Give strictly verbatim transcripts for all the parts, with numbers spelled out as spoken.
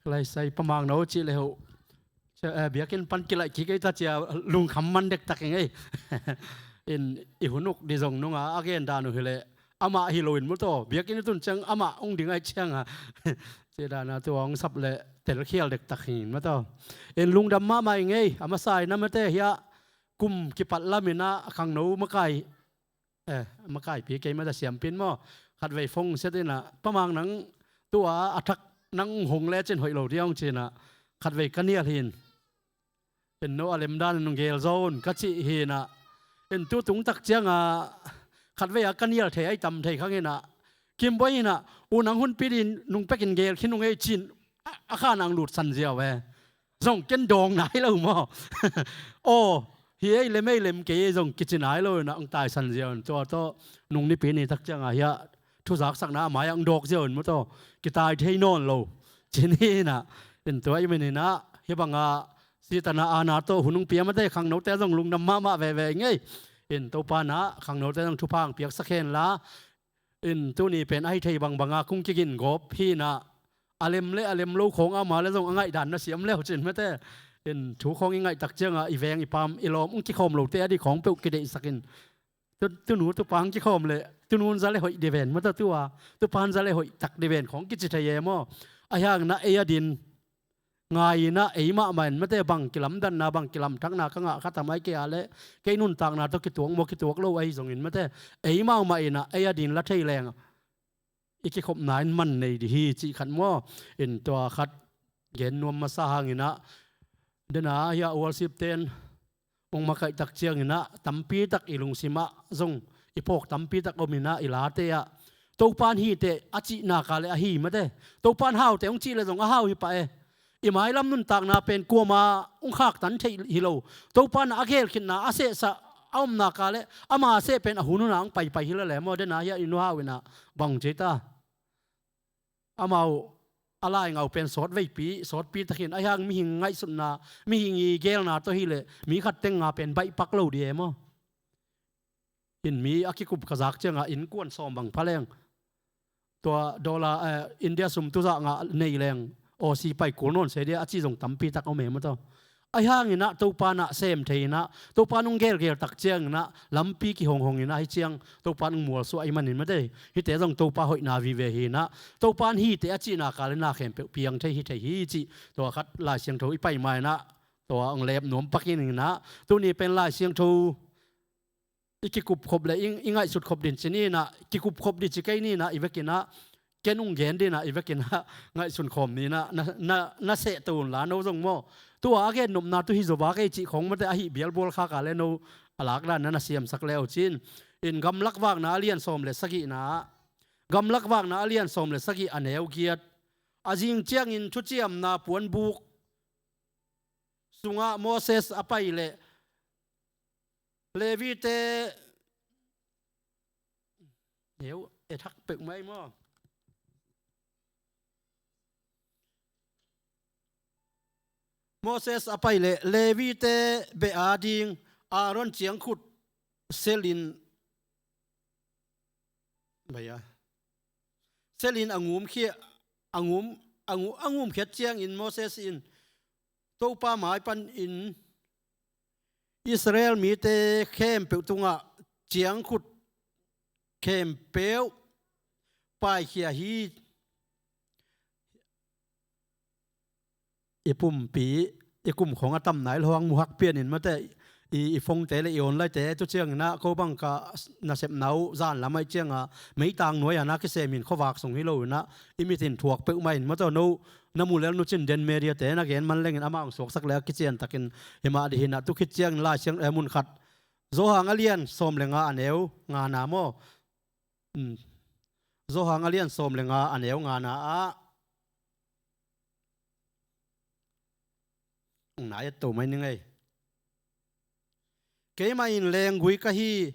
Laisai pamang no cih le hoh, biakinn pan kilaih kik ei ta cia, lungkham man dektak ing ei. In i hun uk di zong nunga a gen dan uh hileh amah hi lo in maw taw, biakinn i tun ciang amah hong ding aih cianga cih dana tua hong sap le telkhial dektak hi in maw taw. In lungdam mahmah ing ei, a masa in a mate hiah kum kipat lamin ah khangno makai, eh, makaipi kei mata siampin maw, khatvei phone set inah pamang nang tua a thak nang hong lecin hoih lo diang cinah khatvei ka nial hin. In no a lemdan in hong gel zaw un ka cih hinah, in tu tungtak cianga khatvei a ka nial thei ahi tam thei khang hinah, Kimboy hinah, u nang hunpi din nung pekin gel khin ung ei cin a, a kha nang lut san ziau e. Zong ken dawng nai lo maw? Aw, hi ei lem ei lem kei ei zong kici nai lo inah ang taisan ziau in tua tawh nung nipi ni tak ciangah hiah thuzaksakna a mai-ah ang dawk ziau in maw taw, kitai thei nawn lo cin hinah. In tua i min inah hih bangah sitana ana tawh hun hong pia mate khangnote zong lungdam mahmah veve ing ei. In Topa inah khangnote zong thupha ang piaksak henla, in tuni pen ahi thei bangbanga kung kigin gawp hinah, a lem le a lem lo khawng ama le zong a ngaihdan na siam leu cin mate. In thu khawng i ngaihtak ciangah i veng i pam i lawm hong kikhawm lote a di khawng peuh kideihsakin, tu, tunu tupa hong kikhawm le tunun za le hoih diven mata tua, tupan za le hoih tak diven khawng kici thei e maw? Ahi hanginah ei a din ngai inah ei mahmah in mate bang kilamdanna bang kilamthakna ka ngah kha tam ahi kei a le, kei nuntakna tawh kituak maw kituak lo ahi zongin mate, ei mahmah inah ei a din la thei leng i kikhopna in man nei di hi cih khat maw? In tua khat gen nuam masa hanginah dena hiah worship ten hong makaihtak cianginah tampitak i lungsimah zong i phawk tampitak ominah i late ah Topan hiteh a cihna ka le ahi mate, Topan hauteh hong cih le zong a hau hi pah e. I mailam nuntakna pen kuama hong khaktan theih hi lo. Topan a gelkhinna a sehsa a omna ka le ama seh pen a hun huna hong paipai hi la le maw? Dena hiah i nu hau inah bang hong ci ta? Amau a laingau pen sawt veipi sawtpi takin ahi hang mihing ngaihsutna, mihing i gelna tawh hileh mi khat teng nga pen baihpak lo di e maw? In mi a kikup ka zak ciangah innkuan sawm bang pha leng, tua dollar, eh, India sum tuzah ngah nei leng Aussie pai kul nawn se dia a ci zong tampitak om e maw taw. Ahi hanginah Topa inah sem thei inah Topa in hong gelgel tak cianginah lampi kihonghong inah hi ciang Topa in hong mualsuah ahi manin mate, hihte zong Topa hoihna vive hinah Topa in hiteh a cihna ka le na khempeuh piang thei hi thei hi cih tua khat Lai Siangtho i pai ma inah tua hong lep nuam pakin inah tuni pen Lai Siangtho i kikupkhop le i, i ngaihsut khop din ci ninah, kikupkhop din ci kei ninah i vekinah, ken hong gen dinah i vekinah ngaihsun khawm ninah na, na, na sehto unla no zong maw? Tua a gennopna tu hi zo vak ei cih khawng mate ahi bialbual khaka le no a lakdan na na siamsak le uh cin. In Gamlak Vakna a lian sawm le sagihna, Gamlak Vakna a lian sawm le sagih a neu giat, a zing ciangin thuciamna puanbuk sungah Moses a pai leh Levite, neu e thak peuh mai maw? Moses a pai leh Levite beh ading Aaron ciangkhut selin, bai a, selin a ngumkhia, a ngum, a ngu, a ngumkhiat ciangin Moses in Topa mai panin Israel mite khempeuh tungah ciangkhut khempeuh paikhia hi. I pumpi, i kum khawng a tamna i lawng muhak pianin mate, i, i phone-te le i online-te tu cianginah ko bang ka nasepna uh zanlam aih cianga meitang nuai-a na kisemin khuavak sung hi loinah i mitin thuak peuhmah in mataw no na mu lel nucin den media-te na gen man lengin amah hong suaksak le a kiciantakin himah dih hinah tu khit ciangin Lai Siang, eh, mun khat Johan a lian sawm le nga a neu ngana maw? Johan a lian sawm le nga a neu ngana ah na et to mai ning ei. Keimah in lenggui ka hi.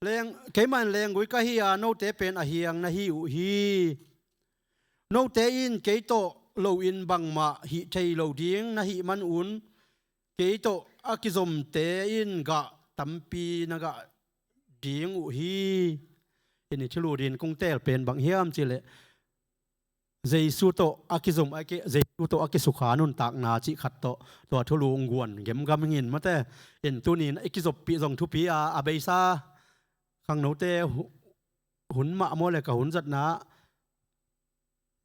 Leng, keimah in lenggui ka hi a, note pen a hiang na hi uh hi. Note in kei tawh loin bangmah hih thei lo ding na hih manun kei tawh a kizomte in gah tampi na gah ding uh hi. Hih ni thil uh din kong teel pen bang hiam cihleh Jesu tawh a kizom, a ki, Jesu tawh a kisukha nuntakna cih khat tawh tua thulu hong guan gemgam hingin mate. In tuni-in i kizoppih zong thupi a, a beisa khangnote hu-, hun mah maw le ka hun zatna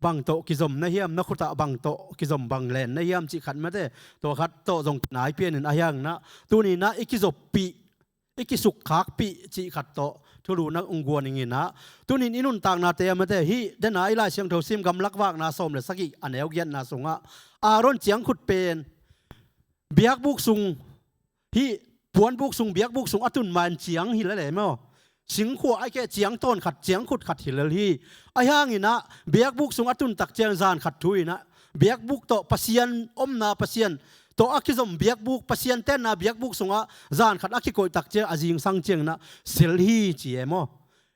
bang tawh kizom na hiam, na khutah bang tawh kizom bang len na hiam cih khat mate. Tua khat tawh zong kinai pianin a hiangin ah tuni-in ah i kizoppih, i kisukkhakpih cih khat tawh thulu na hong guan hingin ah, tuni-in i nuntaknate a mate, hih dena i Lai Siangtho sim gamlak vakna sawm le sagih a neu giatna sungah Aaron ciangkhut pen biakbuk sung, hih puanbuk sung, biakbuk sung a tun ma-in ciang hi lele maw? Singkhua ahih kei leh ciang tawn khat, ciangkhut khat hi lel hi. A hiangin ah biakbuk sung a tun tak ciang zan khat thu-in ah biakbuk tawh Pasian omna, Pasian tawh a kizom biakbuk, Pasian tenna biakbuk sungah zan khat a kikoih tak ciang a zingsang ciangin ah sil hi ci e maw?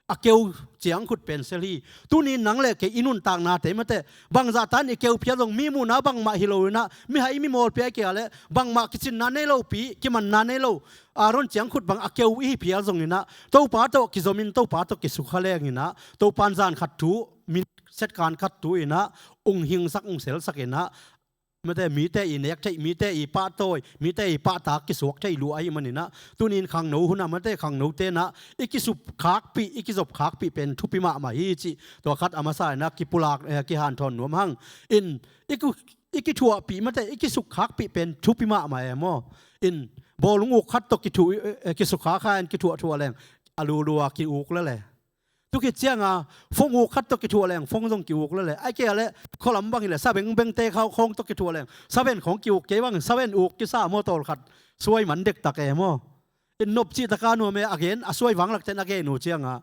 A keu ciangkhut pen sil hi. Tuni-in nang le kei i nuntaknate mate, bangzah tan i keu phial zong mi muhna bangmah hi lo-in ah, mihai mi mawlpi ahih kei leh bangmah kicinna nei lopi, kimanna nei lo, Aaron ciangkhut bang a keu i hi phial zongin ah, Topa tawh kizomin, Topa tawh kisukha lengin ah, Topa in zan khat thu, mi setkan khat thu-in ah hong hingsak, hong selsak in ah, mate, mite i nek theih, mite i pahtawi, mite i pahtak kisuak theih lua ahih manin ah, tuni-in khangno hun ah mate, khangnote in ah i kisukkhakpih, i kizopkhakpih pen thupi mahmah hi cih tua khat a masa-in ah kipulak, eh, kihanthawn nuam hang. In i ku-, i kithuahpih mate, i kisukkhakpih pen thupi mahmah e maw? In bawlung uk khat tawh kithu-, eh, kisukha kha in kithuahthuah leng a lulua ki-uk lele. Tu khit cianga phone uk khat tawh kithuah leng phone zong ki-uk lele. Ahih kei leh khualam bang hi leh sabengbengte khawng tawh kithuah leng saben khawng ki-uk kei bang, saben uk kisa maw, tawl khat suai man dektak e maw? In nop cih taka nuam e, a gen a suai vanglakte in a gen uh cianga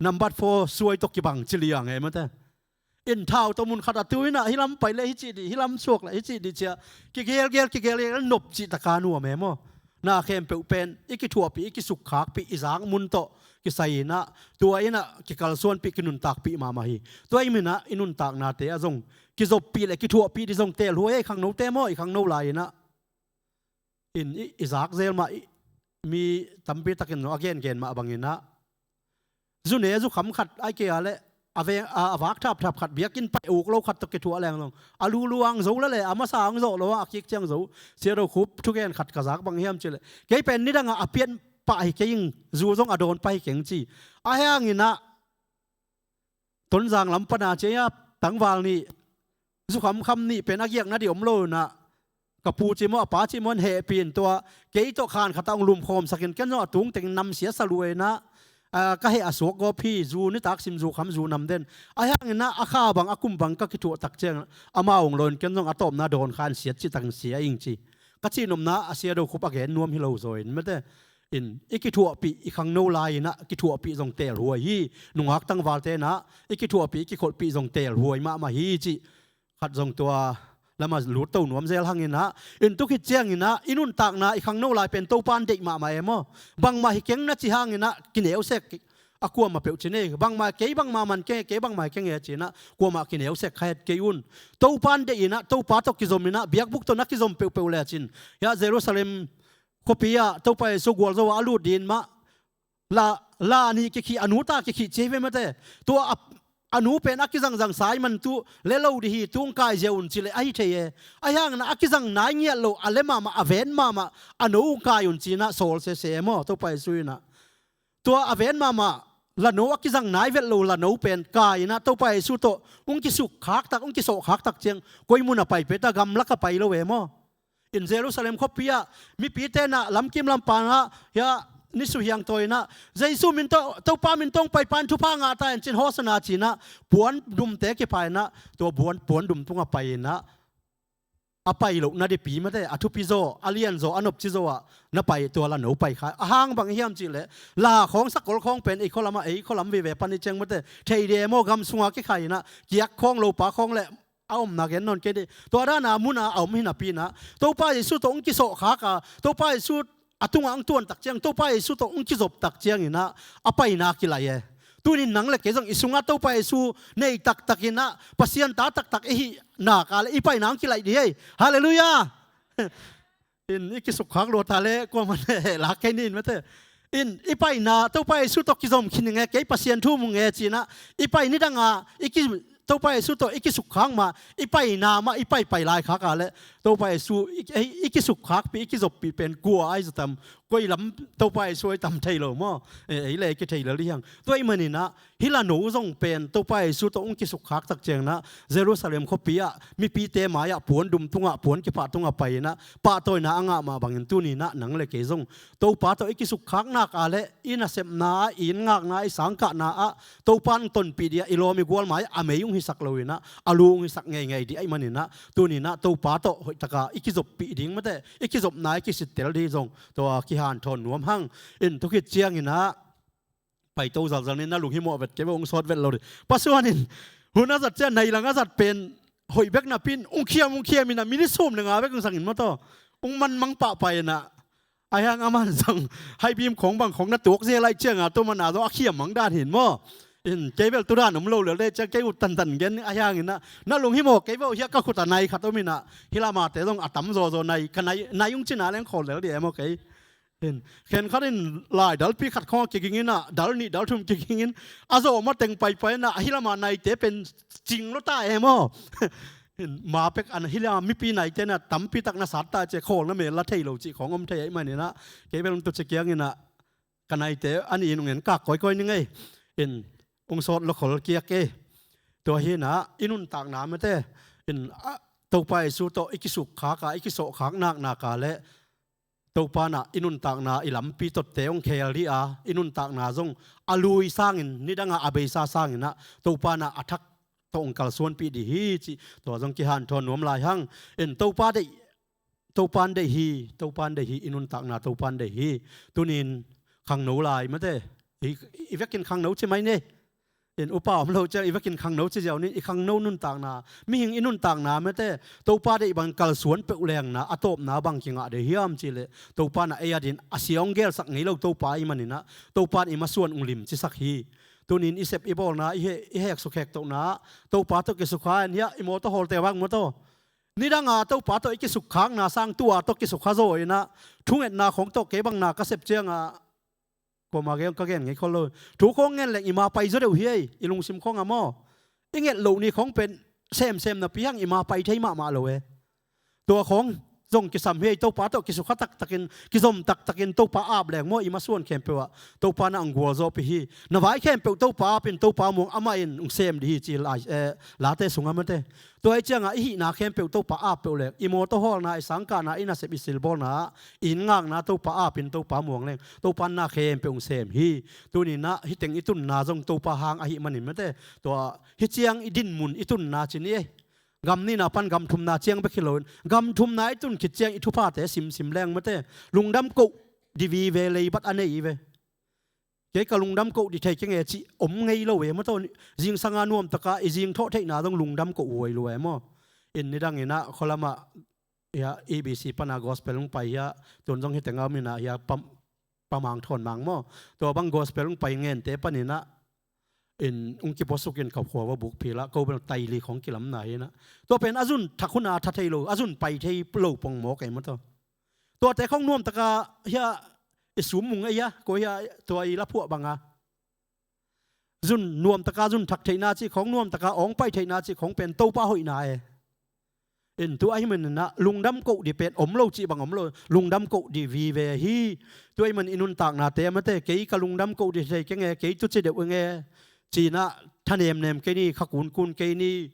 number four suai tawh kibang ci liang e mate. In thau tawh mun khat a tu-in ah hih lam pai leh hih ci dih, hih lam suak leh hih ci dih ci-a kigelgel, kigelgel, nop cih taka nuam e maw? Na khempeuh pen i kithuahpih, i kisukkhakpih, i zak mun tawh kisai-in ah, tua in ah kikalsuanpih, kinuntakpih mahmah hi. Tua ahih manin ah i nuntaknate ah zong kizoppih le kithuahpih ding zong telhuai e, khangnote maw, i khangno lai-in ah. In i, i zak zel mah, i, mi tampi takin zong a gengen mah bangin ah, zu ne zu kham khat ahih kei leh a veng, a, a vak thapthap khat, biakinn pai uk lo khat tawh kithuah leng zong a lulua hong zo lele, a masa hong zawh lo a, a kik ciang zo. Sia Do Khup thugen khat ka zak bang hiam cih leh, kei pen nidangah a pian pah hi kei ing, zu zong a dawn pah hi keng ci. A hiangin ah Tonzang lam pana ci-a tangval nih, zu khamkham nih pen a giakna ding om lo-in ah, ka pu ci maw, a pa ci maw in hehpih in, tua kei tawh khan khat ah hong lumkhawmsak in, ken zong a tungteng namsia sa lua-in ah, a, ka heh a suak gawp hi, zu nitak sim, zu kham zu nam den. A hiangin ah a kha bang, a kum bang ka kithuah tak ciang amau hong lawn, ken zong a tawpna dawn kha in siat cih takin sia ing ci. Ka cihnopna ah Sia Do Khup a gen nuam hi lo zaw-in mate. In i kithuahpih, i khangno lai-in ah kithuahpih zong telhuai hi. Nungak tangvalte in ah i kithuahpih, i kikholhpih zong telhuai mahmah hi cih khat zong tua lamah lutto nuam zel hangin ah. In tu khit ciangin ah i nuntakna, i khangno lai pen Topa in deih mahmah e maw? Bangmah hi keng na ci hangin ah kineusek a kuamah peuh ci nei. Bangmah, kei bangmah man keng e, kei bangmah hi keng e ci-in ah kuamah kineusek kha het kei un. Topa in deih in ah, Topa tawh kizom in ah, biakbuk tawh na kizom peuhpeuh lecin, hiah Jerusalem khuapi ah Topa Jesu gualzo ah a lut ding mah, la, la nih kikhih, a nu ta kikhih ci hi ve mate. Tua a, a nu pen a kizangzang sa ahih man tu le lo ding hi, tu hong kaizia un ci leh ahi thei e. A hiangin ah a kizang nai ngiat lo, a le mahmah, a ven mahmah a no hong kai un ci-in ah sawl sese e maw, Topa Jesu in ah. Tua a ven mahmah, la no a kizang nai vet lo la no pen kai-in ah Topa Jesu tawh hong kisukkhak tak, hong kisawhkhak tak ciang koi mun a pai peuh ta, gamlak a pai lo e maw? In Jerusalem khuapi ah mipite in ah lamkim lampang ah, hiah nisuhiang tawi-in ah, Jesu min tawh, Topa min tawh hong paipa in thupha ngah ta hen ci-in, Hosanna ci-in ah puandumte kipha-in ah, tua puan, puandum tungah pai-in ah, a pai loh na dingpi mate, a thupi zaw, a lian zaw, a nopci zaw ah na pai, tua la no pai kha. A hang bang hiam cih leh, la khawng, sakol khawng pen ei khualam ah, ei khualam vive pan i ciang mate, thei ding e maw, gam sunga kikhai-in ah, kiak khawng, lopa khawng le a omna gen nawn kei dih. Tua dan a mun a a om hi napi-in ah, Topa Jesu tawh hong kisawhkhak a, Topa Jesu a tungah hong tuan tak ciang, Topa Jesu tawh hong kizop tak ciangin ah, a paina kilaih e. Tuni-in nang le kei zong i sungah Topa Jesu nei taktak in ah, Pasian ta taktak i hih nak leh i paina hong kilaih ding hi. Halleluiah. In i kisukkhak lua ta leh kuamah in heh lak kei ni in mate. In i paina, Topa Jesu tawh kizom khin ing e, kei Pasian thu mu ing e ci-in ah, i pai nidang a i ki Topa Jesu tawh i kisukkhak mah, i paina mah, i paipai laikhak a leh Topa Jesu i, i, i kisukkhakpih, i kizoppih pen kua ahi zaw tam, koi lam Topa Jesu ahi tam thei lo maw? E, ei le kithei lel hi hang. Tua ahih maninah hih la no zong pen Topa Jesu tawh hong kisukkhak tak cianginah Jerusalem khuapi ah mipite mai-ah puandum tungah, puan kipah tungah pai-inah pahtawina a ngah mah bangin tuninah nang le kei zong Topa tawh i kisukkhak nak a leh i nasepna ah, i inn ngakna ah, i sangkahna ah Topa in tonpih dih ah i lawm i gual mai-ah a mei hong hisak loinah a lu hong hisak ngeingei dih ahih maninah tuninah Topa tawh hoihtaka i kizoppih ding mate, i kizopna i kisittel dih zong tua kihanthawn nuam hang. In tua khit cianginah paito zalzal ni, na lunghimawh vet kei ve, hong sawt vet lo dih. Pa Suan in hun a zat ciang nai lang a zat pen hoih bek napi-in hong khiam, hong khiam inah minit sawm le nga bek hong sang in maw taw. Hong manmang pahpah inah ahi hang aman zong haibim khawng bang khawng na tuak zel ahih cianga tua mana zong a khiam mang dan hi in maw? In kei bel tu dan om lo lel deh ciang kei ut tantan gen ahi hanginah na lunghimawh kei ve uh, hiah ka khut a nai khat om inah hih lamate zong a tam zawzaw nai, ka nai, nai hong cina leng khawl lel dih e maw kei. Hin, khenkhat in lai dalpi khat khawng a kiging inah dal nih dal thum kiging in a zawh mateng paipai inah hih lama naite pen cing lua ta e maw? Hin, ma pek an hih lama mipi naite na tampi tak na sat ta cia khawl na mel la thei lo cih khawng om thei ahih maninah kei bel hong tu cia kianginah ka naite a nih in hong en kak kawikawi ning ei. In hong sawt lua khol kiak ei. Tua hinah i nuntakna mate in a, Topa Jesu tawh i kisukkhak a, i kisawhkhak naknak a leh Topa nah i nuntakna i lampi totte hong khel dih a, i nuntakna zong a lui sangin, nidanga a beisa sanginah Topa nah a thak tawh hong kalsuanpih dih hi cih tua zong kihanthawn nuam lai hang. In Topa deih, Topa in deih hi, Topa in deih hi, i nuntakna Topa in deih hi. Tunin khangno lai mate, i, i vekin khangno ci mai ni. In upa om lo ciang i vekin khangno ci ziau ni, i khangno nuntakna, mihing i nuntakna mate Topa deih bang kalsuan peuh lengna a tawpna bang kingah dei hiam cihleh Topa nah ei adin a sia hong gelsak ngei lo Topa ahih maninah Topa in i masuan hong limcisak hi. Tunin i sep i bawlna, i he, i hek suk hek tohna Topa tawh kisukha in hiah i mawtaw hawlte bang mawtaw nidanga Topa tawh i kisukkhakna sang tua tawh kisukha zaw inah thungetna khawng tawh kei bangna ka sep cianga kuama gen ka gen ngei khol lo. Thu khawng ngen leng i ma pai zaw deuh hi ei, i lungsim khawng a maw? I nget loh ni khawng pen semsem napi hang i ma pai thei mahmah lo e. Tua khawng zong kisam hi ei, Topa tawh kisukha taktakin, kizom taktakin Topa ap leng maw i masuan khempeuh ah Topa nah hong gualzawhpih hi. Na vai khempeuh Topa apin Topa muang amah in hong sem dih hi ci lai, eh, Late sungah mate. Tua ahih cianga i hihna khempeuh Topa ap peuh leng i mawtaw hawlna, i sangkahna, i nasep i silbawlna, i inn ngakna Topa apin Topa muang leng Topa in na khempeuh hong sem hi. Tuninah hih teng i tunna zong Topa hang ahih manin mate tua hih ciang i dinmun i tunna ci ni ei. Gam nihna pan gam thumna ciang bek hi loin gam thumna i tun khit ciang i thuphate simsim leng mate lungdam koh dih vive leibat a nei hi ve. Kei ka lungdam koh dih thei kei nge cih om ngei lo e maw taw. Zingsanga nuamtaka i zingthawh theihna zong lungdam koh huai lua e maw? In nidanginah khualamah hiah E B C pana gospel hong pai hiah tun zong hih teng a om inah hiah pam, pamang thawn mang maw? Tua bang gospel hong pai ngente paninah in hong kipuasukin ka khua va buk phila ko bel taili khawng kilamna hinah. Tua pen a zun thak huna tha thei lo, a zun pai thei lo pongmawk e maw taw. Tuate khawng nuamtaka hiah i sum mung ei a, ko hiah tua i laphuah banga zun nuamtaka zun thak theihna cih khawng nuamtaka awng pai theihna cih khawng pen Topa hoihna e. In tu ahih maninah lungdam koh dih pen om lo cih bang om lo, lungdam koh dih vive hi. Tu ahih man i nuntaknate a mate kei ka lungdam koh dih thei kei nge, kei tuci deuh ing e. Cinah thanemnem kei ni, kha kunkun kei ni.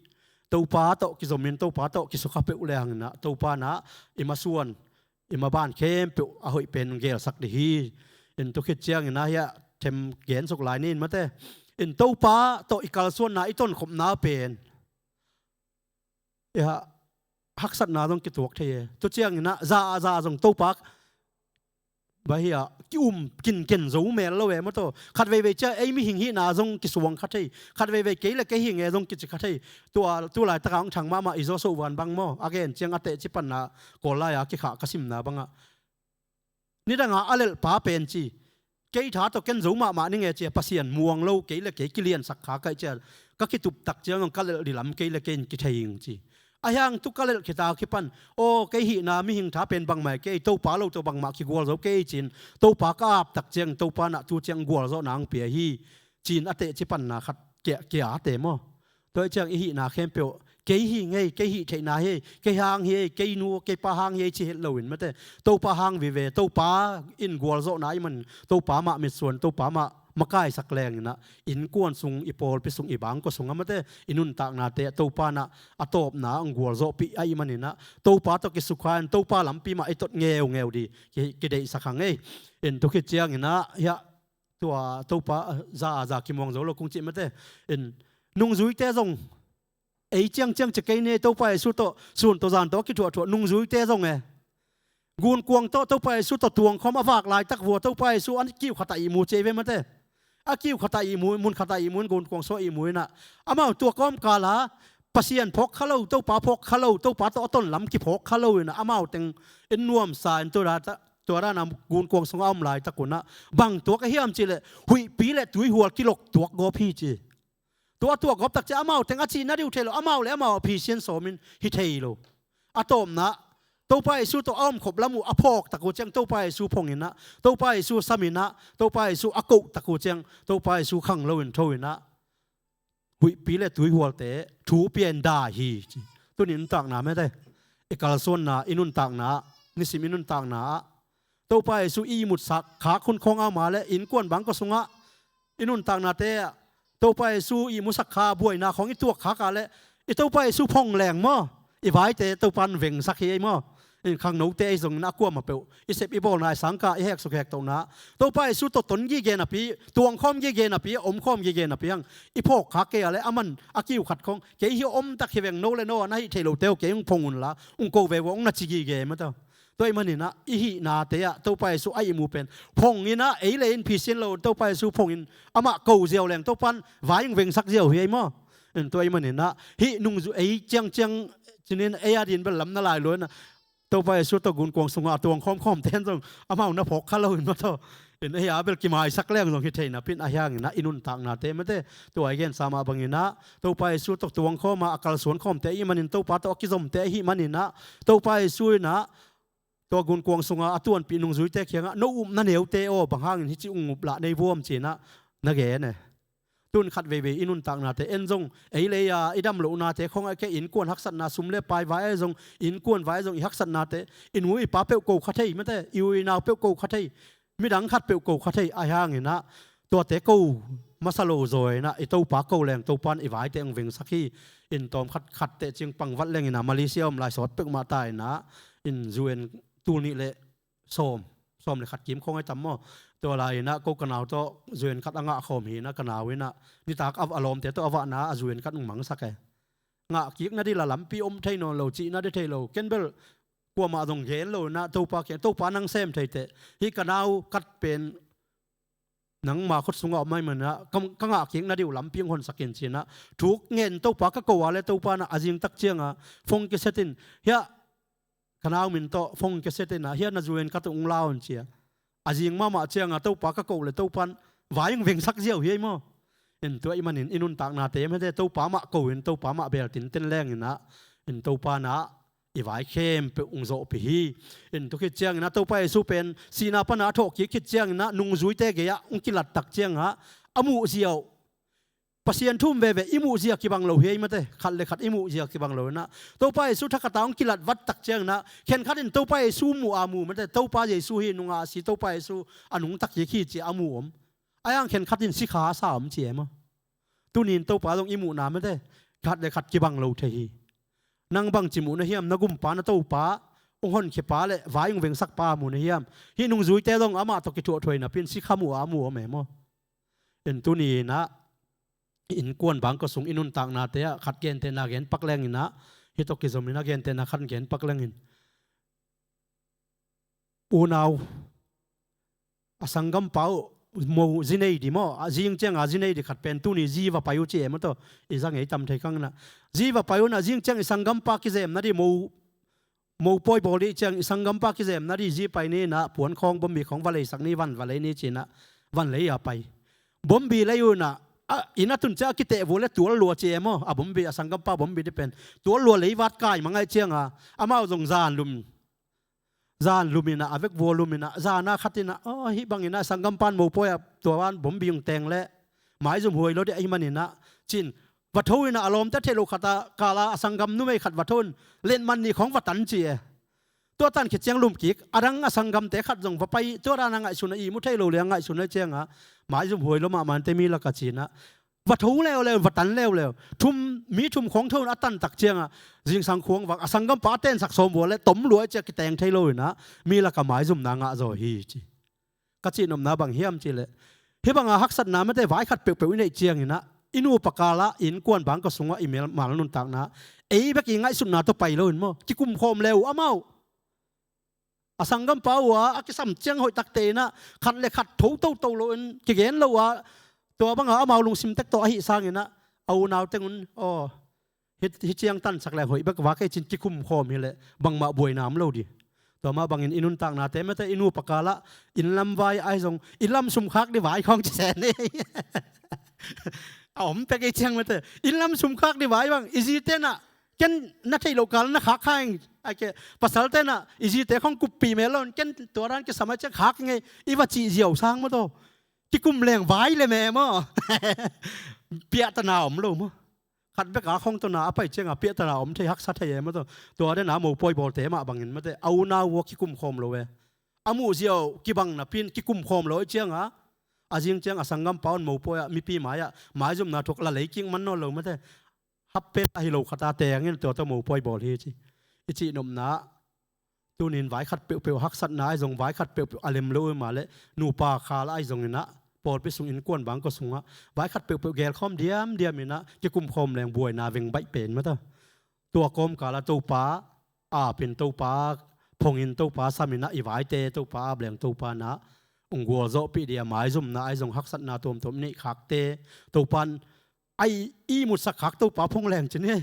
Topa tawh kizomin Topa tawh kisukha peuh le hanginah Topa nah i masuan i maban khempeuh a hoih pen gelsak dih hi. In tu khit cianginah hiah them gensuk lai ni in mate. In Topa tawh i kalsuanna i tonkhopna pen iah haksatna zong kituak thei e. Tu cianginah za a za zong Topa va hiah ki-um kinken zo mel lo e maw taw. Khat veivei ciah ei mihing hihna zong kisuang kha thei. Khat veivei kei le kei hi nge zong kici kha thei. Tua, tu laitaka hong thang mahmah i Zawsoh van bang maw? A gen ciang a tehci panna Kawl lai-a kikhah ka simna bangah nidanga a lelhpa pen ci kei tha tawh ken zo mahmah ni nge cia Pasian muang lo kei le kei kiliansak kha kaih cia ka kitup tak ciang ka lelh dih lam kei le kei in kithei ing ci. Ahi hang tu ka lelh khita kipan aw kei hihna mihing tha pen bangmah kei Topa lo tawh bangmah kigual zo kei cin Topa ka ap tak ciang Topa nah tu ciang gualzawhna ang pia hi. Cin a tehci panna khat kia, kia a te maw? Tua hi ciang i hihna khempeuh, kei hi ngei, kei hih theihna hi, kei hang hi, kei nu kei pa hang hi ci het loin mate, Topa hang vive, Topa in gualzawhna ahih manin Topa mah mitsuan, Topa mah makaisak leng inah, innkuan sung, i pawlpi sung, i bangkua sungah mate, i nuntaknate Topa inah a tawpna hong gualzawhpih ahih manin ah, Topa tawh kisukha in Topa lampi mah i tot ngeungeu ding ki, kideihsak hang ei. In tu khit ciang inah hiah tua Topa za a za kimuang zo lo kong cih mate. In nungzuite zong ei ciangciang ci kei ni, Topa Jesu tawh sun tawh zan tawh a kithuahthuah nungzuite zong e, gunkuang tawh Topa Jesu tawh tuangkhawm a vak laitak vua Topa Jesu a kiu khat ah ihmu ci ei ve mate. A kiu khat ah ihmu, mun khat ah ihmu in, gunkuang sung ah ihmu inah, amau tua kawmkal ah Pasian phawk kha lo, Topa phawk kha lo, Topa tawh a tonlam kiphawk kha lo inah, amau teng in nuamsa in tua dan, tua dan a gunkuang sungah a om laitak unah bang tuak a hiam cihleh huihpi le tuihual kilok tuak gawp hi ci. Tua tuak gawp tak ciang amau teng a cih nading uh thei lo, amau le amau a phisian sawmin hi thei lo. A tawpna, Topa Jesu tawh a omkhop lam uh a phawk tak uh ciang Topa Jesu phong inah, Topa Jesu sam inah, Topa Jesu a koh tak uh ciang Topa Jesu khang loin tho inah, huihpi le tuihualte thu pia in dai hi ci. Tuni nuntakna mate, i kalsuanna, i nuntakna, nisim i nuntakna ah Topa Jesu i ihmutsak khak hun khawng a om a le, innkuan bangkua sungah i nuntaknate ah Topa Jesu ihmusak kha buaina khawng i tuak khak a le, i Topa Jesu phong leng maw, i vaite Topa in vengsak hi ei maw. In khangnote ei zong inah kuamah peuh i sep i bawlna, i sangkah i heksuk hektohna, Topa Jesu tawh ton gige napi, tuangkhawm gige napi, omkhawm gige napi hang i phawk khak kei a le, aman a kiu khat khawng kei hi omtak hi veng, no le no a na hih theih lote uh kei hong phong unla hong ko ve vua hong na ci gige mate. Tua ahih manin ah i hihnate ah Topa Jesu a ihmu pen phong inah, ei le in phisian lo, Topa Jesu phong in amah ko ziau leng Topa in vai hong vengsak ziau hi ei maw. In tua ahih manin ah hih nungzui ei ciangciang cinin ei a din bel lam na lai lua inah, Topa Jesu tawh gunkuang sungah a tuang khawmkhawm ten zong amau na phawk kha lo in mate. In ei a bel kimaisak leng zong hi thei napi in, a hiang inah i nuntaknate mate, tua i gensa mah bang inah Topa Jesu tawh tuangkhawm a, a kalsuan khawmte ahih manin, Topa tawh a kizomte ahih manin ah, Topa Jesu inah tua gunkuang sungah a tuanpih nungzuite kiangah, no upna neute aw, bang hangin hih ci hong up lah nei vuam ci inah na gen e. Tun khat veivei i nuntaknate en zong, ei le ei a i dam lohnate khawng ah kei innkuan haksatna, sum le pai vai ah zong, innkuan vai ah zong i haksatnate, i nu i pa peuh ko kha thei mate, i u i nau peuh ko kha thei, midang khat peuh ko kha thei, a hiang inah tuate ko masa lo zaw inah i Topa ko leng Topa in i vaite hong vengsak hi. In tawm khat khat teh cing pangvat leng inah Malaysia om lai sawt peuhmah ta inah, in U N tul nih le sawm, sawm le khat kim khawng ai tam maw. Tua lai inah ko ka nau tawh U N khat a ngah khawm hi inah, ka nau inah nitak a, a lawmte tawh a vahna a U N khat hong mangsak e. Ngah kik nading la lampi om thei nawn lo, cih nading thei lo. Ken bel kuamah zong gen lo inah Topa kiang, Topa nang sem thei teh, hih ka nau khat pen nangma khut sungah om ahih manin ah ka, ka ngah kik nading uh lampi hong honsak in ci inah thuk ngen Topa ka ko a le, Topa inah a zing tak ciangah phone kiset in, hiah ka nau min tawh phone kiset inah, hiah na U N khat uh hong la un ci a. A zing mahmah ciangah Topa ka ko le Topa in vai hong vengsak ziau hi ei maw. In tua ahih manin i nuntaknate mate, Topa mah ko in, Topa mah beel tinten leng inah, in Topa inah i vai khempeuh hong zawhpih hi. In tu khit ciang inah Topa Jesu pen sihna pan a thawh kik khit ciang inah nungzuite gei ah hong kilat tak ciangah a muh ziau, Pasian thu um veve i muh zia kibang lo hi ei mate, khat le khat i muh zia kibang lo inah, Topa Jesu thakhat a hong kilat vat tak ciang inah khenkhat in Topa Jesu muh a mu mate, Topa Jesu hi nungah a si, Topa Jesu a nungta kik hi ci a mu om. A hiang khenkhat in sikha a sa om ci e maw. Tuni in Topa zong i muhna mate, khat le khat kibang lo thei hi. Nang bangci muh na hiam, na gumpa, na Topa, hong honkhia pa le vai hong vengsak pa muh na hiam? Hih nungzuite zong amah tawh kithuahthuah napi in sikha muh a mu om e maw. In tuni inah innkuan bangkua sung i nuntaknate ah khat gentehna gen pak leng inah, hih tawh kizom inah gentehna khat gen pak leng in, unau a sanggampa uh mo zi nei ding maw, a zing ciangah zi nei ding khat pen tuni zi va pai uh ci e maw tawh, i za ngei tam thei kang inah. Zi va pai uh inah zing ciang i sanggampa kizem nading mo, mopawi bawl ding ciang i sanggampa kizem nading zi pai ni inah, puan khawng, bombi khawng va leisak ni, van va lei ni ci inah van lei a pai. Bombi lei uh inah, a, inn a tun ciang a kiteh vua le tual lua ci e maw, a bombi, a sanggampa bombi ding pen tual lua, leivat kai mang ahih ciangah amau zong zan lum, zan lum inah, a vekvua lum inah, zan a khat inah, aw, hih bang inah sanggampa in mopawi ah tua van bombi hong teng leh maizum huai lo ding ahih man inah ci in, va tho in ah, a lawmte theih loh khat a kal a, a sanggam numei khat va tho in, letman ni khawng va tan ci e. Tua tan khit ciang lum kik, a dang a sanggamte khat zong va pai, tua dan a ngaihsun a ihmu thei lo le a ngaihsun a ciang a, maizum huai lo mahmah inteh mi lak a ci in ah, va tho leuleu, va tan leuleu. Thum, mi thum khawng tho in a tan tak ciang a, zingsang khuang vak, a sanggampa a tensak sawm vua le tom lua a ci a, kiteng thei lo in ah, mi lak a maizumna ngah zaw hi ci. Ka cihnopna bang hiam cih leh, hih bang a haksatna mate vai khat peuhpeuh i neih ciang in ah, i nupa kal a, innkuan bangkua sung a, i mimal nuntakna, ei bek i ngaihsutna tawh pai lo in maw, kikum khawm le uh amau. A sanggampa uh a, a kisam ciang hoih takte in ah, khat le khat tho toto lo in, kigen lo a, tua bang a amau lungsim tek tawh ahih sang in ah, a unau teng un, aw, hih, hih ciang tansak leng hoih bek vak ei ci in kikum khawm hi leh, bangmah buaina om lo di. Tua mah bangin i nuntaknate mate, i nupa kal a, inn lam vai ahi zong, inn lam sum khak di vai khawng ci sen hi. A om pek ei ciang mate, inn lam sum khak di vai bang, i zite in ah, ken na theih loh kal na khak kha ing, a ke, pasalte in ah, i zite khawng kuppih mel lo in, ken tua dan kisam a ciang khak ing ei, i va cih ziau sang maw taw. Kikum leng vai le me maw. Piahtana om lo maw. Khat bek a khawng tawh na a pai ciang a piahtana om thei, haksa thei e maw taw. Tua den a mopawi bawlte mah bangin mate, a unau uh a kikum khawm lo e. A muh ziau kibang napi in kikum khawm lo ei ciang a, a zing ciang a sanggampa un mopawi ah, mipi mai ah, maizumna thuak la lei kik man nawn lo mate. Hap pen ahi lo khat a teng in tua tawh mopawi bawl hi ci. I cihnopna, tuni in vai khat peuhpeuh haksatna ahi zong, vai khat peuhpeuh a lem lo uh mah leh, nupa kal a ahi zong in ah, pawlpi sung innkuan bangkua sung ah, vai khat peuhpeuh gelkhawm diamdiam in ah, kikum khawm leng buaina veng baih pen maw taw. Tua kawmkal a Topa ap in, Topa phong in, Topa sam in ah, i vaite Topa ap leng Topa in ah hong gualzawhpih dia, maizumna ahi zong haksatna tuamtuam i neih khakte Topa in a i ihmutsak khak Topa phong leng ci ni.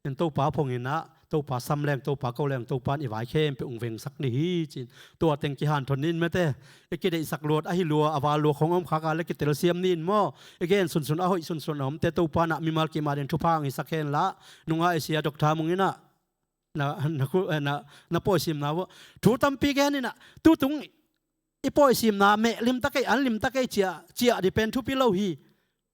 In Topa phong in ah, Topa sam leng, Topa ko leng, Topa in i vai khempeuh hong vengsak ni hi ci in. Tua teng kihanthawn ni in mate. I kideihsak luat ahi lua, a val lua khawng a om khak a leh kitelsiam ni in maw. I gen sunsun a hoih sunsun a omte Topa in ah mimal kim a ding thupha hong hisak hen la. Nungak i sia Doctor Mung in ah, na, na, eh, na, na pawisimna uh thu tampi gen in ah, tutung i pawisimna meh limtak ei, an limtak ei, ciah, ciah di pen thupi lo hi.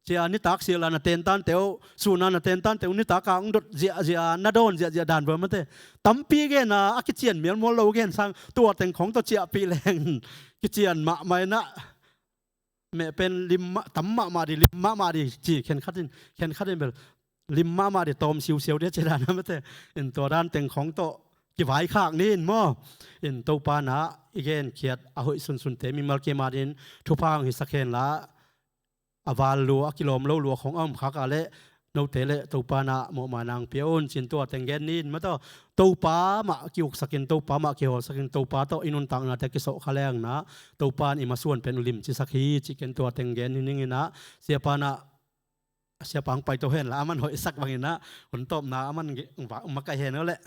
Ciah, nitak sil a na tentante uh, sun a na tentante uh, nitak a hong dot ziahziah, na dawn ziahziah dan vua mate. Tampi gen a, a kician mialmual lo gen sang, tua teng khawng tawh ciahpih leng kician mahmah in ah, meh pen lim mah, tam mahmah di, lim mahmah di ci, khenkhat in, khenkhat in bel lim mahmah di, tawm siusiau di a ci dan a mate. In tua dan teng khawng tawh kivaikhak ni in maw. In Topa in ah i genkhiat a hoih sunsunte mimal kim a ding thupha hong hisak hen la. A val lua, a kilawm lo lua khawng a om khak a leh, note leh Topa in ah mawhmaina hong pia un ci in tua teng gen ni in maw taw. Topa mah kiuksak in, Topa mah kihawlsak in, Topa tawh i nuntaknate kisawhkha leng in ah, Topa in i masuan pen uh limcisak hi cih ken tua teng gen hi ning in ah, siapa in ah, siapa hong paito hen la, aman hoihsak bang in ah, hun tawpna aman ge-, va-, makaih hen uh leh.